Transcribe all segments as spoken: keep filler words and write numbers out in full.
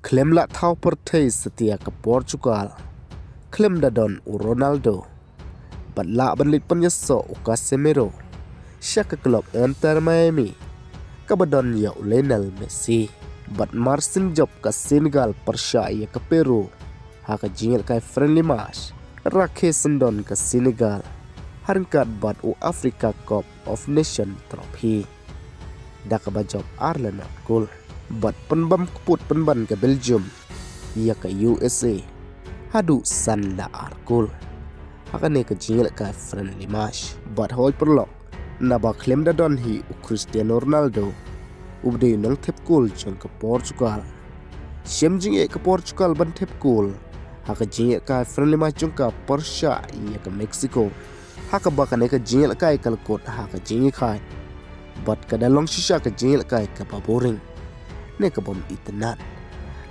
Khlem lah thaw pyrthei satia ka Portugal khlem da don u Ronaldo, bad lah ban leit pynïasoh u Casemiro sha ka klub Inter Miami kaba don ïa u Lionel Messi. Bad mar sien jop ka Senegal pyrshah ïa ka Peru ha ka jingïalehkai friendly match, rakhe syndon ka Senegal ha ryngkat bad u Africa Cup of Nation Trophy da kaba jop ar la nod kol. Bad pynbam kput pynban ka Belgium ïa ka U S A haduh san la ar kol ha kane ka jingïalehkai friendly match. Bad hoi paralok, naba khlem da don hi u Cristiano Ronaldo, uba dei u nongthep kol jong ka Portugal, shem jingeh ka Portugal ban thep kol ha ka jingïalehkai friendly match jong ka pyrshah ïa ka Mexico, ha kaba kane ka jingïalehkai ka la kut ha ka jingïakhaid bad ka da long shisha ka jingïalehkai kaba boring ne ka bym itynnad.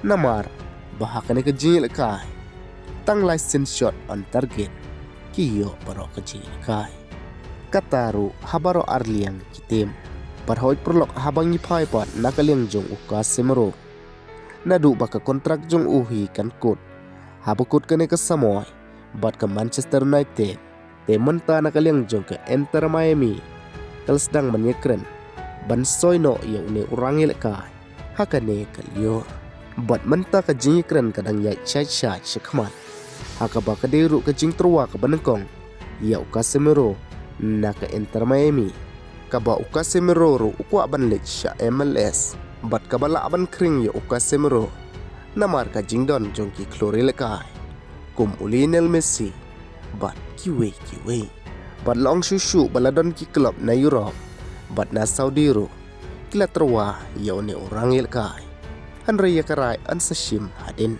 Namar ba ha kane ka jingïalehkai tang lai sien shot on target ki ïoh baroh ka jingïalehkai, kata ruh ha baroh arliang ki tim. Bad hoi paralok, haba ngi phai pat na ka liang jong u Casemiro, naduh ba ka kontrak jong u hi kan kut, haba kut kane ka samoi bad ka Manchester United, te mynta na ka liang jong ka Inter Miami ka la sdang ban ïakren ban soi noh ïa une u rangïalehkai ha kane ka lyiur. Bad mynta ka jingïakren ka dang ïaid shait shait shakhmat, ha kaba ka dei ruh ka jingtyrwa kaba nyngkong ïa u Casemiro na ka Inter Miami, kaba u Casemiro ruh u kwah ban leit sha M L S, bad kaba lah ban khring ïa u Casemiro namar ka jingdon jong ki khlur ïalehkai kum u Lionel Messi bad kiwei kiwei. Bad la ong shuh shuh ba la don ki klub na Europe bad na Saudi ruh ki la tyrwa ïa une u rangïalehkai. Hynrei ïa ka rai yn sa shim hadien.